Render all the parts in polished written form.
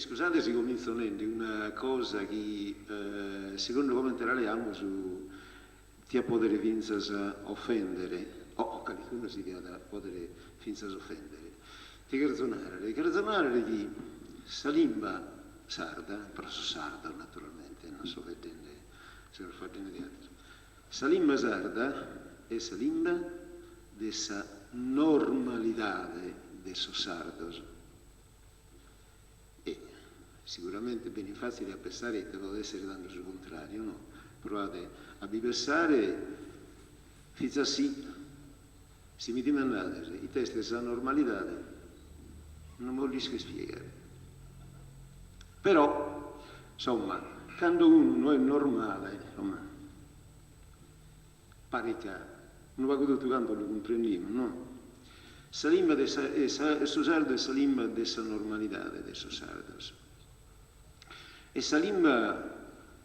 Iscusade si comintzo nende una cosa chi, segundu comente la leamus, tiat pòdere fintzas ofèndere, o calicunu si diat pòdere fintzas ofèndere. Ite cherzo nàrrere? Cherzo nàrrere chi sa limba sarda, pro sos sardos naturalmente, non so faeddende, semus faeddende de àteru, sa limba sarda est sa limba de sa normalidade de sos sardos. E siguramente benit fàtzile a pessare ite podet èssere tando su contràriu, no? Proade a bi pessare fintzas si, si mi dimandades ite est sa normalidade, non bos l'isco ispiegare. Però, insomma, cando unu no est normale, insomma, Paret ca unu pagu totu cantu lu cumprendimus, no? Sa limba de sa su sardu est sa limba de sa normalidade de sos sardos. E sa limba,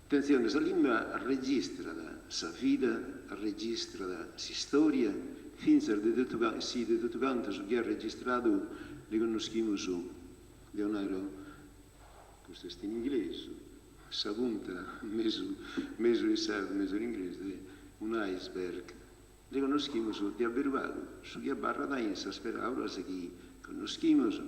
atentzione, sa limba registrat sa vida, registrat s'istòria, fintzas de totu si de totu cantu su chi at registradu nde connoschimus, deo naro, custu est in inglesu, Sa punta, mesu mesu in sardu mesu in inglesu, de un'iceberg. Nde connoschimus de a beru pagu su chi abarrat in sas peràulas chi connoschimus,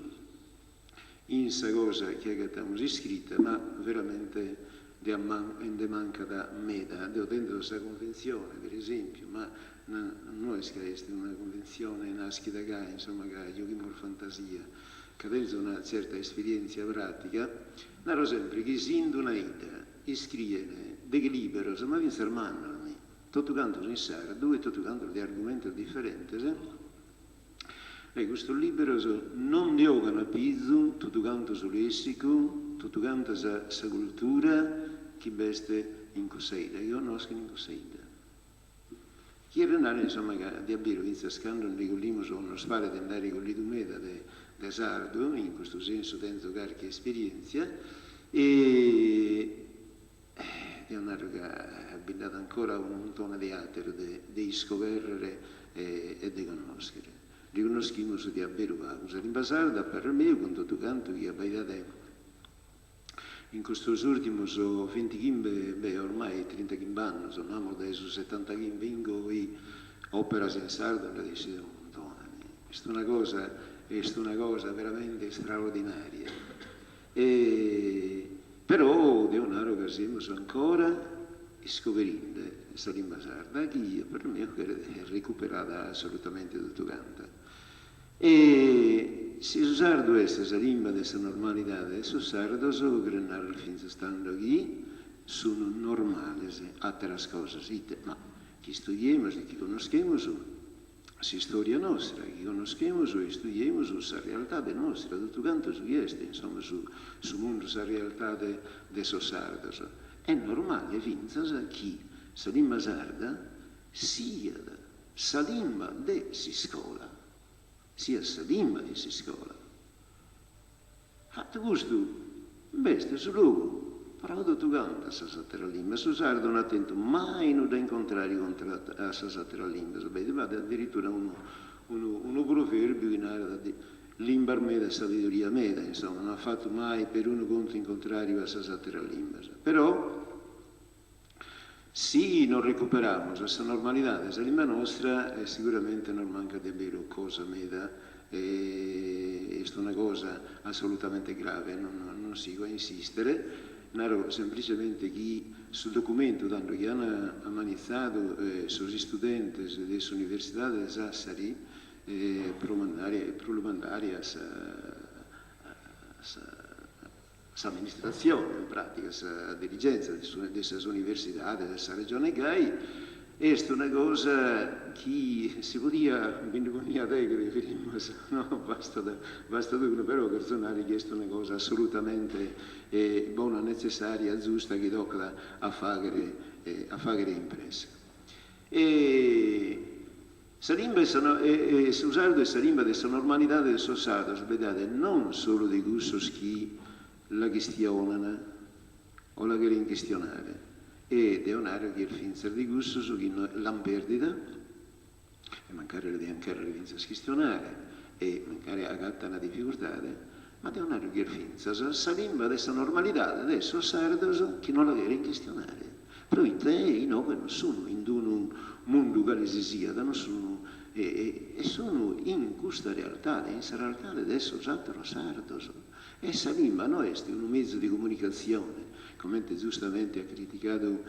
in sa cosa chi agatamus iscrita, ma veramente nde nde mancat meda. Deo tenzo sa cunventzione, per esèmpiu, ma no est ca est una cunventzione nàschida gai, insomma, ca giughimus fantasia, ca tenzo una tzerta esperièntzia pràtica, Naro sempre chi si in d'una 'idda iscrien deghe liberos, ma fintzas mannos, mi, totu cantos in sardu e totu cantos de argumentos diferentes, e custos liberos non nde 'ogan a pizu totu cantu su lessicu, totu canta sa sa cultura chi b'est in cussa 'idda, chi connoschen in cussa 'idda. Cheret narrer insomma ca de abberu fintzas cando nde collimus o nos paret de nd'aere collidu meda de de sardu, in custu sensu tenzo carchi esperientzia, e deo naro ca bi nd'at ancora unu muntone de ateru de de iscoberrere e de connoschere. Nde connoschimus de abberu pagu. Sa limba sarda, a parrer meu, cun totu cantu chi abbaidade In custos ùrtimos vintichimbe, beh, ormai trintachimb'annos, namus dae su setantachimbe in goi, òperas in sardu nd'at essidu unu muntone. Est una cosa, est una cosa veramente istraordinària. E però deo naro ca semus ancora iscoberinde sa limba sarda chi pro mie cheret recuperada assolutamente totu canta. E si su sardu est sa limba de sa normalidade de sos sardos, cheret narrer fintzas tando chi sun normales àteras cosas, ite? Ma chi istudiemus e chi connoschemus s'istoria nostra, chi connoschemus e istudiemus sa realtade nostra, totu cantu su chi est, insomma, su su mundu, sa realtade de sos sardos. Est normale fintzas chi sa limba sarda siat Sa limba de s'iscola. Siat sa limba de s'iscola. Fatu custu, b'est su logu pro totu cantas sas àteras limbas. Su sardu no at tentu mai nudda in contràriu contra a sas àteras limbas. Beh, b'at addiritura unu unu unu provèrbiu chi narat limbas meda sabidoria meda, insomma, no at fatu mai perunu contu in contràriu a sas àteras limbas. Però Si non recuperamus sa normalidade de sa limba nostra siguramente nos mancat de beru cosa meda e est una cosa assolutamente grave, non sigo a insistere, naro semplicemente chi su documentu tando chi an ammanitzadu sos istudentes de s'Universidade de Sassari pro mandare pro lu mandare a sa a sa S'amministratzione, in pràtica sa dirigèntzia de sas universidades, de sa Regione gai, est una cosa chi si podiat, bi nde poniat deghe de firmas, no, bastat bastat una, però cherzo narrer chi est una cosa assolutamente bona, netzessària, zusta chi tocat a fàghere a fàghere in presse. E Sa limba e su sardu est sa limba de sa normalidade de sos sardos, bedade, non solu de cussos chi la chistionan o la cheren chistionare, e deo naro chi est fintzas de cussos chi l'an perdida e mancari la dian cherrer fintzas chistionare e mancari agatan dificurtade. Ma deo naro chi est fintzas sa limba de sa normalidade de sos sardos chi no la cherent chistionare, proite inoghe non sun in unu mundu cale si siat, non sun e sun in custa realtade, in sa realtade de sos àteros sardos. E sa limba no est unu mezu de comunicatzione, comente giustamente at criticadu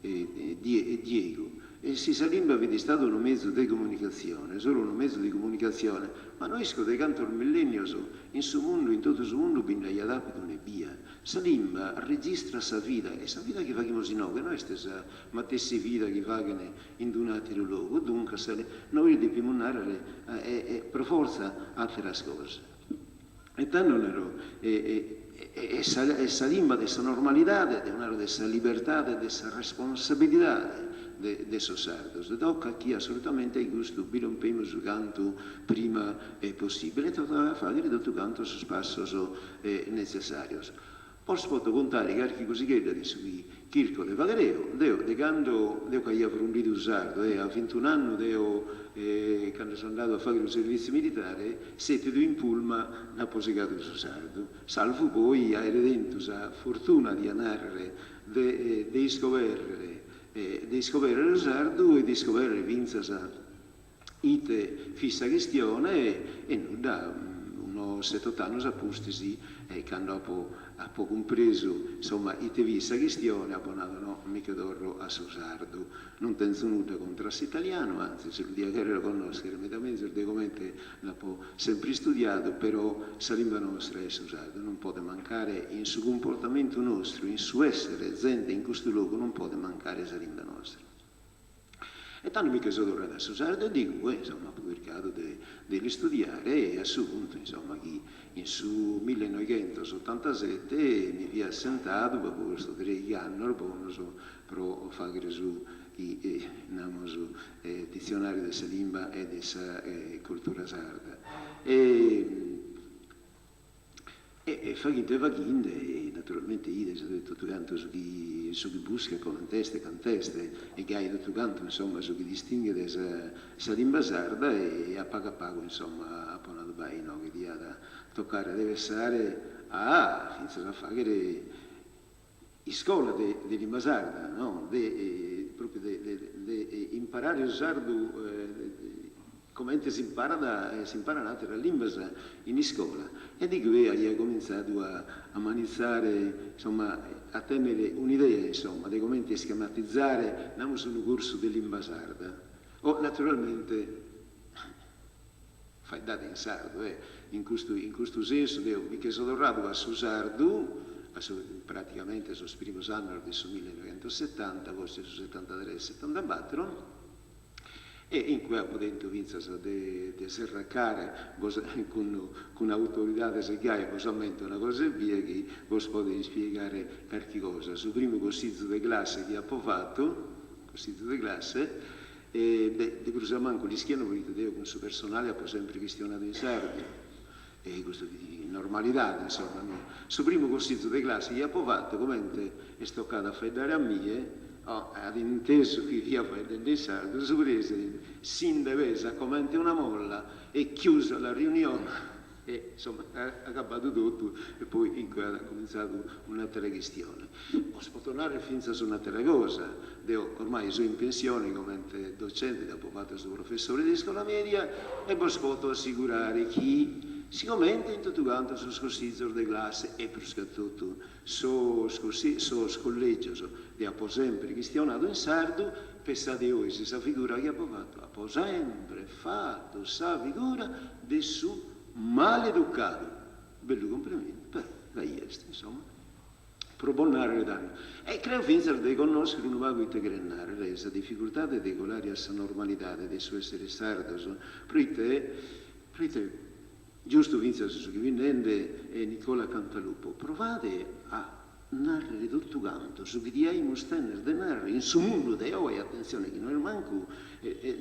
Diegu. E si sa limba fit istada unu mezu de comunicatzione, solu unu mezu de comunicatzione, ma no isco de cantos millennios in su mundu, in totu su mundu bi nd'aiat àpidu un'ebbia. Sa limba registrat sa vida, e sa vida chi faghimus inoghe no est sa matessi vida chi faghen in un'àteru logu, duncas nois depimus nàrrere pro fortza àteras cosas. E tando naro, e sa limba de sa normalidade, deo naro de sa libertade, de sa responsabilidade de sos sardos. Tocat chi assolutamente a custu bi lompemus cantu prima possibile e tocat a fàghere totu cantos sos passos netzessàrios. Bos poto contare carchi cosighedda de su chi chirco de fagher eo. Deo, de cando deo ch'aia frundidu su sardu, e a vintun'annu deo, cando so andadu a fagher su servitziu militare, setidu in pullman nd'apo segadu su sardu, salvu poi aere tentu sa fortuna, dia narrer, de de iscoberrere de iscoberrere su sardu e de iscoberrere fintzas Ite fit sa chistione e nudda, unos set'ot'annos a pustis, cando apo apo cumpresu, insomma, ite fit sa chistione, apo nadu no, mi che torro a su sardu. Non tenzo nudda contra a s'italianu, antzis lu dia chèrrere connòschere meda menzus de comente l'apo sempre istudiadu, però sa limba nostra est su sardu, non podet mancare in su cumportamentu nostru, in su èssere zente in custu logu non podet mancare sa limba nostra. E tando mi che so torradu a su sardu e de igue, insomma, apo chircadu de de l'istudiare e a su puntu, insomma, chi in su millenoighentosottantasette mi fia assentadu, b'apo postu treighi annos bonos pro faghere su chi namus ditzionariu de sa limba e de sa cultura sarda. E E faghinde faghinde, naturalmente 'ides totu cantu su chi su chi buscat coment'est cant'est e gai totu cantu insomma su chi distinghet sa sa limba sarda e a pagu a pagu insomma apo nadu bai inoghe diat toccare de pessare a fintzas a faghere iscola de de limba sarda no de propriu de de de imparare su sardu comente s'imparat s'imparant àteras limbas in iscola e de igue aia comintzadu a ammanitzare insomma a tènnere un'idea insomma de comente ischematizare namus unu cursu de limba sarda o naturalmente faeddada in sardu e in custu in custu sensu deo mi che so torradu a su sardu a su praticamente sos primos annos de su millenoighentosetanta forsis su setantatres setantabatro E in cue apo tentu fintzas de de serracare bos cun cun autoridades e gai bos ammento una cosa ebbia chi bos podet ispiegare carchi cosa. Su primu cossizu de classe chi apo fatu, cossizu de classe, e beh, de prus a mancu l'ischian proite deo cun su personale apo sempre chistionadu in sardu e custu fit normalidade, insomma, no. Su primu cossizu de classe chi apo fatu, comente est tocadu a faeddare a mie, oh, at intesu chi fia faeddende in sardu, su presidente si nde pesat comente una molla e chiusa la riunione E insomma agabbadu totu e poi in cue at comintzadu un'àtera chistione. Bos poto narrer fintzas un'àtera cosa, deo ormai so in pensione comente docente, deo apo fatu su professore de iscola media e bos poto assigurare chi sigomente in totu cantu sos cossizos de classe e prus che a totu sos sos collegios deo apo sempre chistionadu in sardu, pessade 'ois sa figura chi apo fatu, apo sempre fatu sa figura de su maleducadu. Bellu cumplimentu, però gai est, insomma, pro bos nàrrere tando. E creo fintzas de connòschere unu pagu ite cheret nàrrere sa dificultade de colare a sa normalidade de su èssere sardos, proite proite Giustu fintzas su chi fit nende Nicola Cantalupo, provade a nàrrere totu cantu su chi diaimus tènnere de nàrrere in su mundu de oe, atentzione chi no est mancu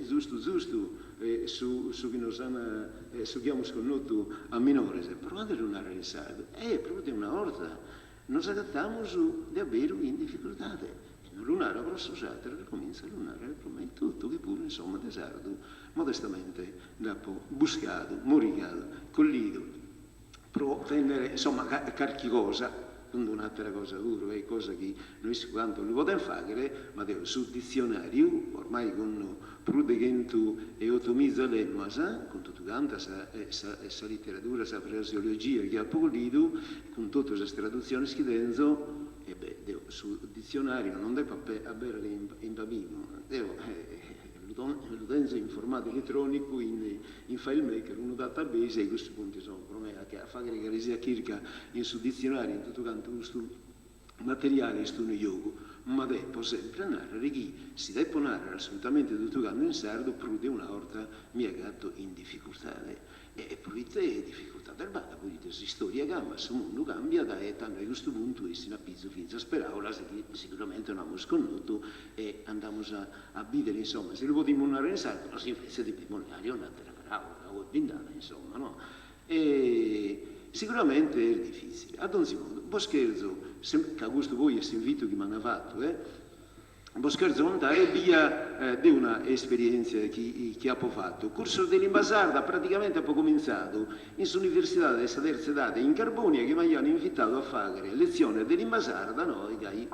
giustu giustu su su chi nos an su chi amus connotu a minores, provade a lu nàrrere in sardu e prus de una 'orta nos agatamus de aberu in dificultade. E no lu naro pro sos àteros, comintzo a lu nàrrere pro me etotu, chi puru insomma de sardu modestamente nd'apo buscadu, morigadu, collidu. Pro tènnere, insomma, carchi cosa, cun un'àtera cosa puru, e cosa chi no isco cantu lu podent fàghere, ma deo su ditzionàriu, ormai cun prus de chentu e otomiza lemmas, cun totu canta sa sa literadura, sa fraseologia chi apo collidu, cun totu sas tradutziones chi tenzo, e beh, deo su ditzionàriu non depo abèrrere in pabinu, deo lu tenzo in formadu eletrònicu in In FileMaker unu database e custu puntu insomma pro me a faghere cale siat chirca in su ditzionariu in totu cantu custu materiale est unu giogu, ma depo sempre narrere chi si depo narrere assolutamente totu cantu in sardu prus de una 'orta mi agato in dificurtade. E proite dificurtades b'at? Proite s'istoria cambiat, su mundu cambiat e tando a custu puntu essin a pizu fintzas peraulas chi siguramente no amus connotu e andamus a a bìdere, insomma, si lu podimus nàrrere in sardu o si invece depimus leare un'àtera paràula, ca oe bi nd'at, insomma, no? E siguramente est difìtzile. A donzi modu, bos cherzo, ca custu poi est s'invitu chi m'ant fatu, eh, bos cherzo contare ebbia de una esperièntzia chi chi apo fatu. Cursos de limba sarda praticamente apo comintzadu in s'Universidade de sa Terza Edade in Carbònia chi m'aiant invitadu a fàghere letziones de limba sarda, no, gai,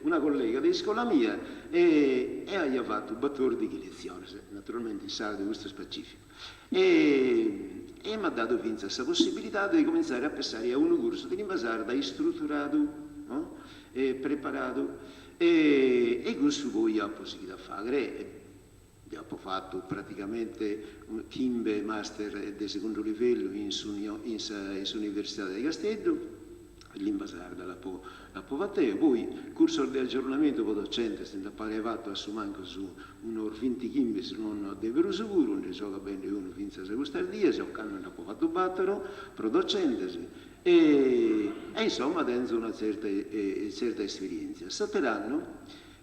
una collega de iscola mia, E e aia fatu batòrdighi letziones, naturalmente in sardu custu est pacìficu. E e m'at dadu fintzas sa possibilidade de comintzare a pessare a unu cursu de limba sarda istruturadu, no, e preparadu. E e cussu poi apo sighidu a fàghere, deo apo fatu praticamente chimbe master de segundu livellu in in sa in s'Universidade de Casteddu, limba sarda l'apo l'apo fata eo, poi cursos de aggiornamentu pro docentes nd'apo àere fatu a su mancus unos bintichimbe si non de prus puru, nde so acabende unu fintzas custas dies, ocannu nd'apo fatu bàtoro pro docentes e e insomma tenzo una tzerta tzerta esperièntzia. S'àter'annu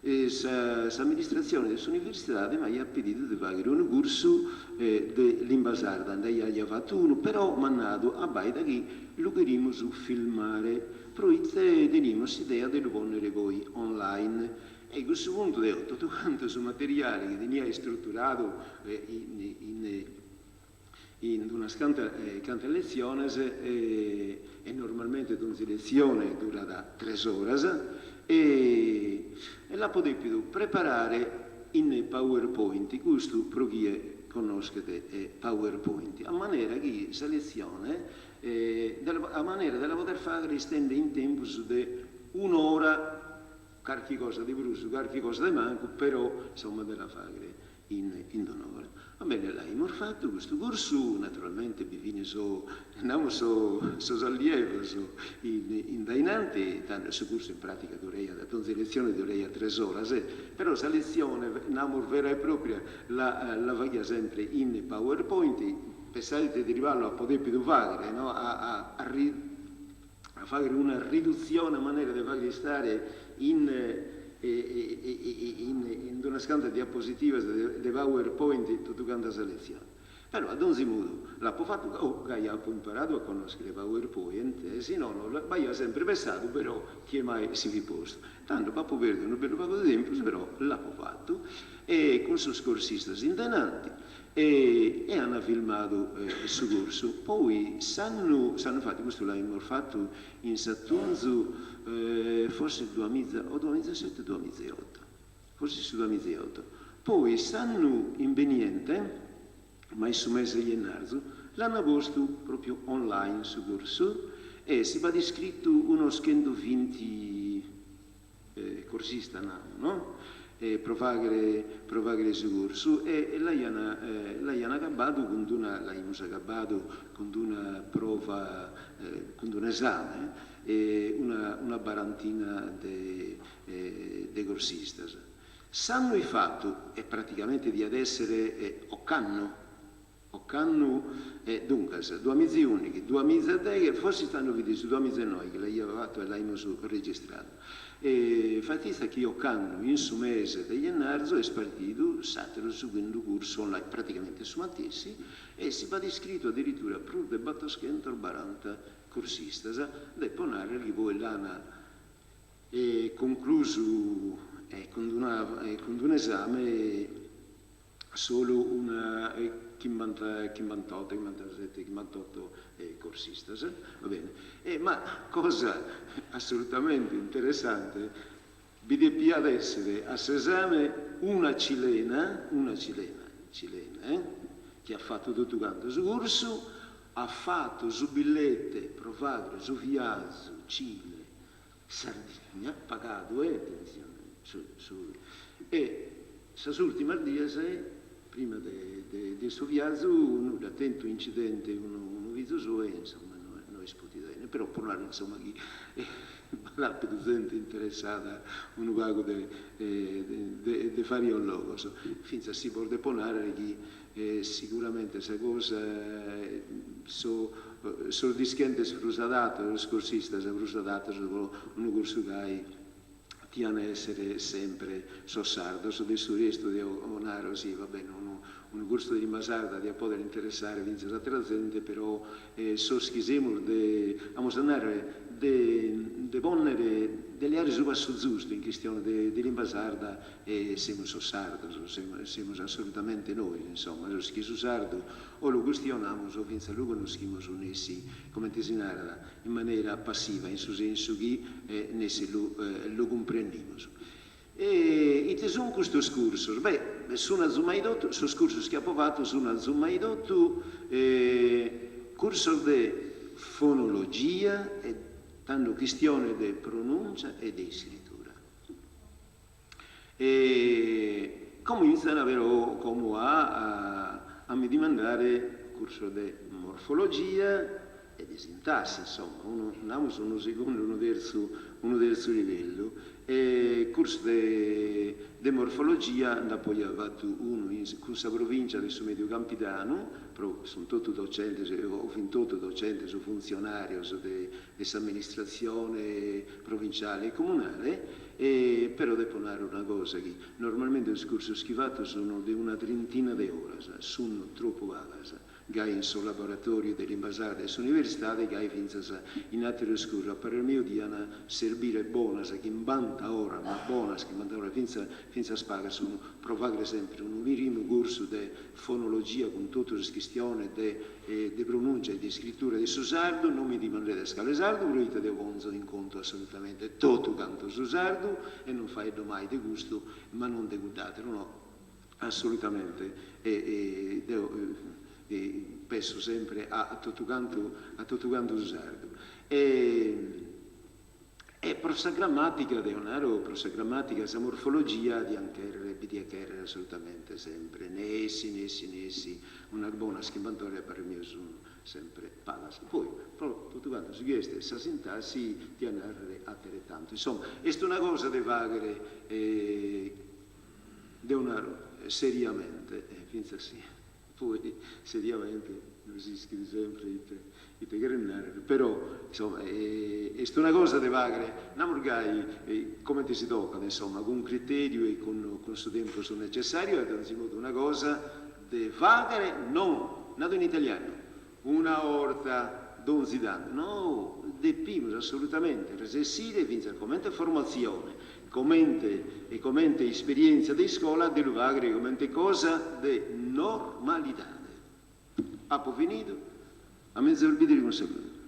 S'amministratzione de s'universidade m'aiat pedidu de fàghere unu cursu de limba sarda, nd'aia già fatu unu, però m'at nadu, abbàida chi lu cherimus filmare, proite tenimus s'idea de lu pònnere poi online. E a cussu puntu deo totu cantu su materiale chi tenia istruturadu in in unas cantas letziones e normalmente donzi letzione durat tres oras e l'apo dèpidu preparare in PowerPoint, custu pro chie connoschet PowerPoint, a manera chi sa letzione a manera de la poder fàghere istende in tempus de un'ora, carchi cosa de prus, carchi cosa de mancu, però insomma de la fàghere in in d'un'ora. Va bene, l'aimus fatu custu cursu, naturalmente bi fin so, namus so sos allievos in in dainanti, tando su cursu in pratica duraiat, donzi letzione duraiat tres oras, però sa letzione, namus vera e propria, la la faghia sempre in PowerPoint, pessade ite triballu apo depidu faghere, no, a a a a faghere una ridutzione a manera de faghere istare in in unas cantas diapositivas de PowerPoint totu canta sa letzione. Però a donzi modu l'apo fatu ca oh gai apo imparadu a connoschere PowerPoint, si nono b'aia sempre pessadu però chie mai si fit postu. Tando b'apo perdidu unu bellu pagu de tempus però l'apo fatu e cun sos corsistas in denanti E e an filmadu su cursu. Poi s'annu s'annu fatu, custu l'aimus fatu in s'atunzu forsis duamiza o duamizasete o duamizaeoto, forsis su duamizaeoto. Poi s'annu imbeniente, ma in su mese 'e jennarzu, l'an postu propriu online su cursu e si b'at iscritu unos chentuvinti corsista nau no pro faghere pro faghere su cursu e l'aian l'aian agabbadu cun d'una l'aimus agabbadu cun d'una prova cun d'un'esame una una barantina de de corsistas. S'annu ifatu e praticamente diat essere ocannu Ocannu, e duncas, duamiza e ùndighi, duamiza e deghe, forsis tando fit su duamiza e noe chi l'aia fatu e l'aimus registradu. E fat'istat chi ocannu, in su mese de jennarzu, est partidu s'àteru segundu cursu online, praticamente su matessi, e si b'at iscritu adiritura prus de batoschentos baranta cursistas, depo nàrrere chi poi l'an conclusu cun d'una cun d'un'esame. Solu una chimbanta, chimbantoto, chimbantasete, chimbantoto corsistas, va bene, e ma cosa assolutamente interessante, bi depiat essere a s'esame una cilena, una cilena, cilena eh, chi at fatu totu cantu su cursu, at fatu su billete pro fagher su viazu Cile Sardigna, pagadu eh, atentzione, su su e sas ùrtimas dies prima de de de su viazu nudda, at tentu incidente unu unu fizu sou e insomma no no est pòtidu 'ennere, però pro narrer insomma chi b'at àpidu zente interessada unu pagu de de de varios logos, fintzas si bos depo narrer chi siguramente sa cosa so sos dischentes prus adatos, sos corsistas prus adatos pro unu cursu gai tian essere sempre sos sardos, de su restu deo naro si va bene unu unu cursu de limba sarda diat podere interessare fintzas atera zente però sos chi semus de amus a narrer de de ponnere de leare su passu zustu in chistione de de limba sarda E semus sos sardos, semus assolutamente nois, insomma, sos chi su sardu o lu custionamus o fintzas lu connoschimus nessi, comente si narat, in manera passiva, in su sensu chi nessi lu lu cumprendimus. E ite sun custos cursos? Beh, sun azumai totu, sos cursos chi apo fatu sun azumai totu cursos de fonologia e tando chistione de pronuncia e de iscritura. E comintzan però como a a mi dimandare cursos de morfologia e de sintassi, insomma, unu, namus unu segundu, unu terzu, unu terzu livellu. E cursu de de morfologia nd'apo ja fatu unu in cun sa provincia de su Mediu Campidanu, pro sunt totu docentes o fin totu docentes o funtzionarios de de s'amministratzione provinciale e comunale, e però depo narrer una cosa, chi normalmente sos cursos chi fato sun de una trintina de oras, sun tropu pagas, gai in sos laboratorios de limba sarda de s'universidade, gai fintzas in ateros cursos, a parrer meu dian serbire bonas chimbanta oras, ma bonas chimbanta oras, fintzas fintzas pagas sun, pro fagher sempre unu primu cursu de fonologia cun totu sas chistiones de de pronùncia e de iscritura de su sardu, non mi dimandedes cale sardu, proite deo ponzo in contu assolutamente totu cantu su sardu e non faeddo mai de custu ma non de cudd'àteru, no, assolutamente, e deo pesso sempre a totu cantu a totu cantu su sardu. E E pro sa grammatica, deo naro, pro sa grammatica sa morfologia dian cherrer, bi diat cherrer assolutamente sempre, nessi, nessi, nessi, unas bonas chimbant'oras a parrer meu sun sempre pagas. Poi, pro totu cantu su chi est sa sintassi dia narrer ateretantu. Insomma, est una cosa de fagher, deo naro, seriamente, fintzas si Poi seriamente no s'ischit sempre ite ite cheret narrer, però insomma est una cosa de fagher, namus gai, comente si tocat, insomma, cun criteriu e cun cun su tempus necessariu e donzi modu una cosa de fagher non, nadu in italianu, una 'orta donzi tantu, no, depimus assolutamente resessire fintzas comente formatzione Comente e comente isperièntzia de iscola de lu fàghere comente cosa de normalidade. Apo finidu, a menzus bìdere cun salude.